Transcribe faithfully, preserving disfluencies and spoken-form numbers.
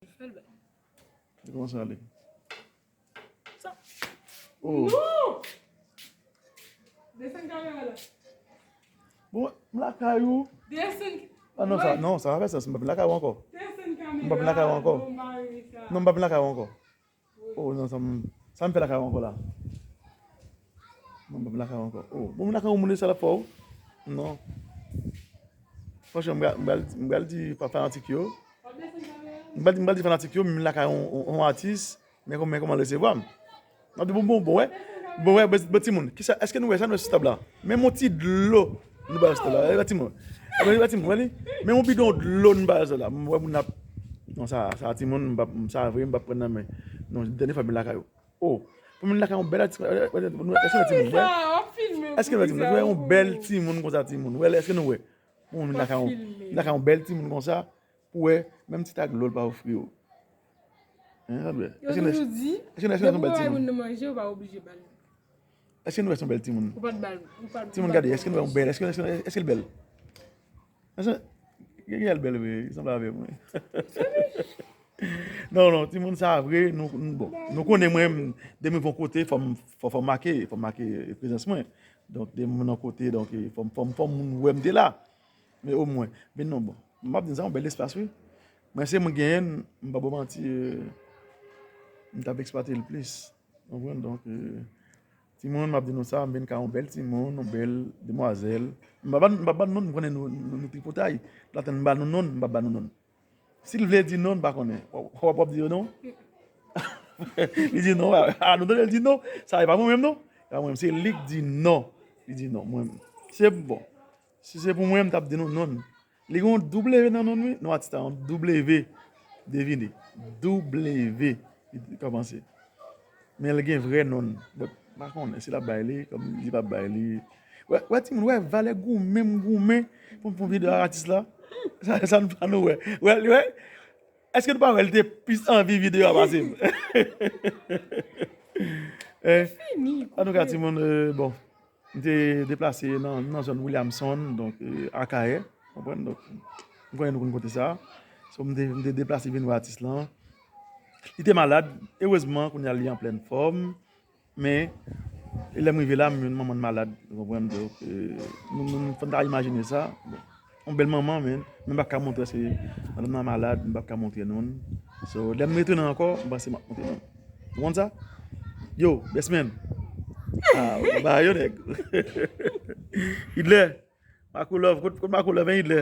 Fè l bèl. Kòman sa ale? Sa. Oh. Non! Desann kamera la. Bon, m lakay ou. Desann. Ah non, sa, non, sa pa fè sans. M pa vin lakay ou ankò. Desann kamera. M pa vin lakay ou ankò. Non, m pa vin lakay ou ankò. Oh non, sa m, sa m fè lakay ou ankò la? Non, m pa vin lakay ou ankò. Oh, bon, m lakay ou moun sa la fò ou? Non. Franchman, m pral, m pral, m pral di pa fanatik yo. M pral di, m pral di fanatik yo, m lakay yon, yon, yon atis, men kòman, men kòman l resevwa m. M ap di, bon, bon, bon, wè. Bon, wè, bon, bon, timoun, kisa, èske nou wè sa nou wè sou tab la? Menm yon ti dlo nou bay sou tab la. Wè, timoun. Wè, wè, timoun, wè li. Menm yon bidon dlo nou bay sou la. M wè moun ap, non, sa, sa, timoun, m p ap, sa vre, m p ap pran nan men. Non, dènye fwa m lakay yo. Oh, pou moun lakay yon bèl atis, wè, wè, wè, wè, èske nou wè timoun, wè? Èske nou wè timoun? Wè yon bèl timoun konsa, timoun. Wè, èske nou wè? Pou moun lakay yon, lakay yon bèl timoun konsa, pou wè, menm ti tag lòl pa ofri yo. Hein, sa dwe. Yo toujou di, depi w bay moun nan manje, ou pa oblije ba l. Èske nou wè se yon bèl timoun? Ou pa t ba l, ou pa t ba l. Timoun, gade, èske nou wè yon bèl, èske, èske, èske l bèl? Èske, gen, gen l bèl vre, li sanble avè mwen. Non, non, timoun sa vre, nou, nou, bon, nou konnen mwen, depi m rive yon kote, fò m, fò, fò m make, fò m make prezans mwen. Donk, depi m nan kote, donk, fò m, fò m, fò moun wè m te la. Men omwen, vin non, bon. M ap di n sa, yon bèl espas, wi. Mwen, se mwen genyen, m pa ba w manti, euh, m t ap eksplwate l plis. Ou konprann? Donk, euh, timoun, m ap di nou sa, m vin ka yon bèl timoun, yon bèl demwazèl. M pa ban, m pa ban non, m konnen nou, nou, nou tripotay. L ap tann m ba nou non, m pa ba nou non. Si l vle di non, m pa konnen. W ap, w ap di yo non? Li di non, a, nou tande l di non. Sa e pa mwen menm non. E pa mwen menm, se li k di non. Li di non, mwen menm. Se bon. Si se pou mwen, m t ap di nou non. Li gen yon W nan non l, wi. Non atis la, yon W. Devine. W. Li kòmanse. Men l gen vrè non l. But, m pa konnen si l ap bay li, kòm li p ap bay li. Wè, wè, timoun, wè, valè goumen m goumen pou m fè yon videyo ak atis la. Sa, sa nou pa nou wè. Wè, wè. Èske nou pa wè li te plis anvi videyo a pase m? Eh, antouka, timoun, euh, bon. M te deplase nan, nan zòn Williamson, donk, euh, Akayè, konprann? Donk, m konnen nou konn kote sa. So, m te, m te deplase vin wè atis lan. Li te malad. Erezman, kounye a li an plèn fòm. Men, lè m rive la, m jwenn manman l malad, ou konprann? Donk, euh, nou, nou, nou, fò n ta imajine sa. Bon. Yon bèl manman, men, men m p ap ka montre se madanm nan malad, m p ap ka montre nou l. So, lè m retounen ankò, m panse m ap montre nou l. Ou konn sa? Yo, best man. Ah, ou ba yo, nèg. Idlè. Makoulòv, kot, kot Makoulòv, hein, Idlè?